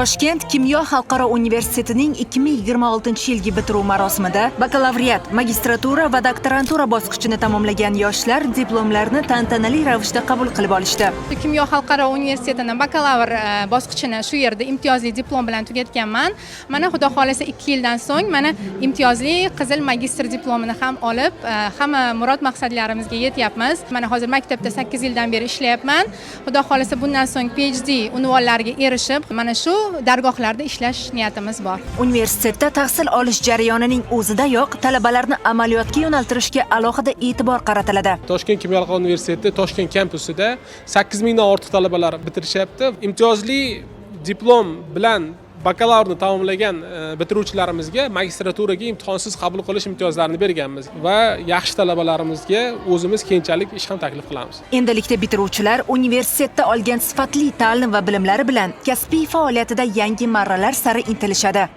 Toshkent kimyo xalqaro universitetining 2026-yilgi bitiruv marosimida bakalavriat, magistratura va doktorantura bosqichini tamomlagan yoshlar diplomlarni tantanali ravishda qabul qilib olishdi. Kimyo xalqaro universitetini bakalavr bosqichini shu yerda imtiyozli diplom bilan tugatganman. Mana, xudo xohlasa, 2 yildan so'ng mana imtiyozli qizil magistr diplomini ham olib, hamma murod maqsadlarimizga yetyapmiz. Mana, hozir maktabda 8 yildan beri ishlayapman. Xudo xohlasa, bundan so'ng PhD unvonlariga erishib, mana shu dargohlarda ishlash niyatimiz bor. Universitetda tahsil olish jarayonining o'zidayoq talabalarni amaliyotga yo'naltirishga alohida e'tibor qaratiladi. Toshkent kimyo xalqaro universiteti Toshkent kampusida 8000 dan ortiq talabalar bitirishyapti. Imtiyozli diplom bilan bakalavrni tamomlagan bitiruvchilarimizga magistraturaga imtihonsiz qabul qilish imtiyozlarini berganmiz va yaxshi talabalarimizga o'zimiz keyinchalik ish ham taklif qilamiz. Endilikda bitiruvchilar universitetda olgan sifatli ta'lim va bilimlari bilan kasbiy faoliyatida yangi marralar sari intilishadi.